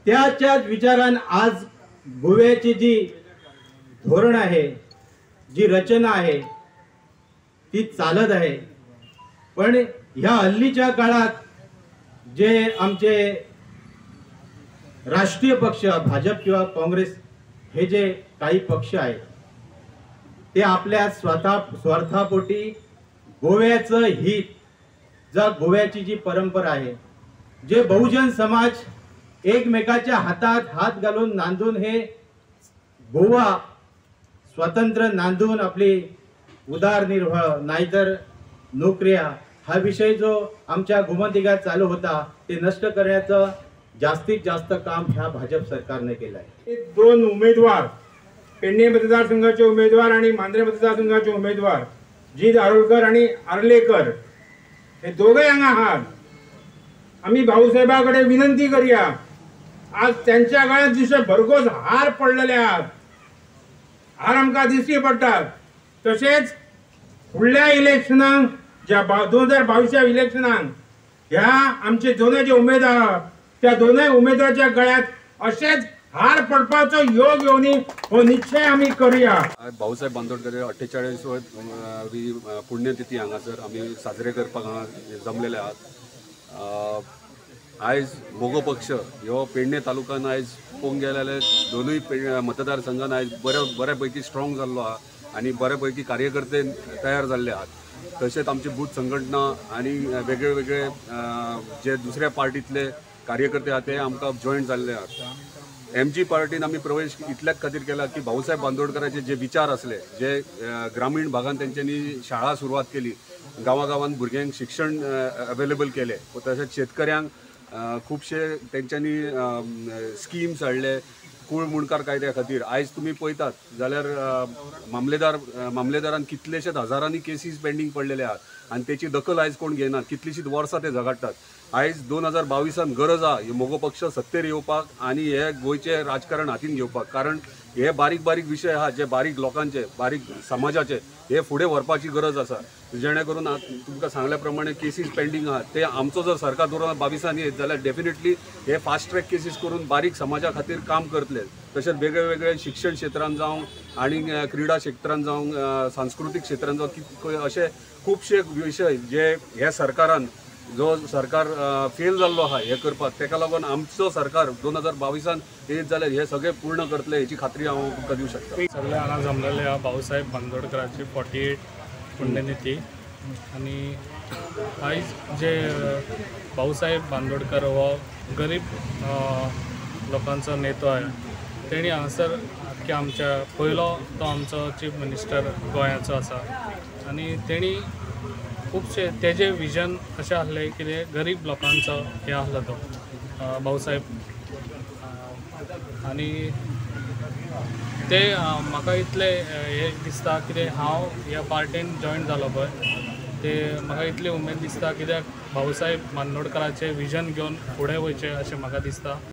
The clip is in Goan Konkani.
त्याच्याच विचारान आज गोव्याची जी धोरण आहे, जी रचना आहे ती चालत आहे। पण ह्या हल्लीच्या काळात जे आमचे राष्ट्रीय पक्ष भाजप किंवा काँग्रेस हे जे काही पक्ष आहेत ते आपल्या स्वार्थापोटी गोव्याचं हित, जा गोव्याची जी परंपरा आहे, जे बहुजन समाज एकमेकाच्या हातात हात घालून नांदून हे गोवा स्वतंत्र नांदून आपली उदारनिर्वाह नाहीतर नोकऱ्या हा विषय जो आमच्या गोमंतकात चालू होता ते नष्ट करण्याचं जास्तीत जास्त काम ह्या भाजप सरकारने केलं आहे। दोन उमेदवार, पेडणे मतदारसंघाचे उमेदवार आणि मांद्रे मतदारसंघाचे उमेदवार जीत आरोलकर आणि आर्लेकर हे दोघे हांगा आहात। आमी भाऊसाहेबा कडेन विनंती करूया, आज त्यांच्या गळ्यात दिसते भरघोस हार पडलेले आहात, हार आमकां दिश्टी पडटात। तशेंच फुडल्या इलेक्शनाक ज्या 2022 इलेक्शनाक ह्या आमचे दोनूय जे उमेदवार आहात त्या दोनूय उमेदवाराच्या गळ्यात अशेच हार पडपाचो योग येवनी हो निश्चय आमी करूया। भाऊसाहेब बांदोडकर 48 वी पुण्यतिथी हांगासर आमी साजरे करपाक हांगा जमलेले आहात। आयज मगो पक्ष ह्यो पेडणे तालुक्यान आयज पळोवंक गेले जाल्यार दोनूय मतदारसंघान आयज बऱ्या पैकी स्ट्रॉंग जाल्लो आहा आनी बऱ्या पैकी कार्यकर्ते तयार जाल्ले आहात। तशेंच आमची बूथ संघटना आनी वेगळे वेगळे जे दुसऱ्या पार्टींतले कार्यकर्ते आहात ते आमकां जॉयन जाल्ले आहात। एम जी पार्टीन आमी प्रवेश इतल्याच खातीर केला की भाऊसाहेब बांदोडकराचे जे विचार आसले, जे ग्रामीण भागान तेंच्यांनी शाळा सुरवात केली, गांवागांवान भुरग्यांक शिक्षण अवेलेबल केलें, तशेंच शेतकऱ्यांक खुबशे तेंच्यांनी स्किम्स हाडले कूळ मुणकार कायद्या खातीर। आयज तुमी पळयतात जाल्यार मामलेदारान कितलेशेच हजारांनी केसीस पेंडींग पडलेले आहात आनी तेची दखल आयज कोण घेनात, कितलीशीच वर्सां ते झगडटात। आयज 2022 गरज आहा मगो पक्ष सत्तेर येवपाक आनी हे गोंयचें राजकारण हातीन घेवपाक, कारण हे बारीक बारीक विशय आहा जे बारीक लोकांचे, बारीक समाजाचे हे फुडें व्हरपाची गरज आसा, जेणे करून तुमकां सांगल्या प्रमाणे केसीस पेंडींग आहात ते आमचो जर सरकार 2022 येत जाल्यार डेफिनेटली हे फास्ट ट्रॅक केसीस करून बारीक समाजा खातीर काम करतले। तशेंच वेगळे वेगळे शिक्षण क्षेत्रान जावं आनी क्रिडा क्षेत्रान जावं, सांस्कृतीक क्षेत्रान जावं, अशे खुबशे विशय जे ह्या सरकारान जो सरकार फेल जाल्लो आहा हे करपाक, तेका लागून आमचो सरकार 2022 येत जाल्यार हे सगळे पूर्ण करतले हेची खात्री हांव तुमकां दिवं शकता। सगळे हांगा जमलेले आहा भाऊसाहेब बांदोडकराची 48 पुण्यतिथी आनी आयज जे भाऊसाहेब बांदोडकर हो गरीब लोकांचो नेतो आहे, तेणी हांगासर की आमच्या पयलो तो आमचो चीफ मिनिस्टर गोंयाचो आसा आनी तेणी खुबशे तेजे विजन अशें आसलें कितें गरीब लोकांचो हें आसलो तो भाऊसाहेब आनी ते म्हाका इतलें हें दिसता कितें हांव ह्या पार्टीन जॉयन जालो पळय ते म्हाका इतली उमेद दिसता कित्याक भाऊसाहेब बांदोडकराचें विजन घेवन फुडें वयचें अशें म्हाका दिसता।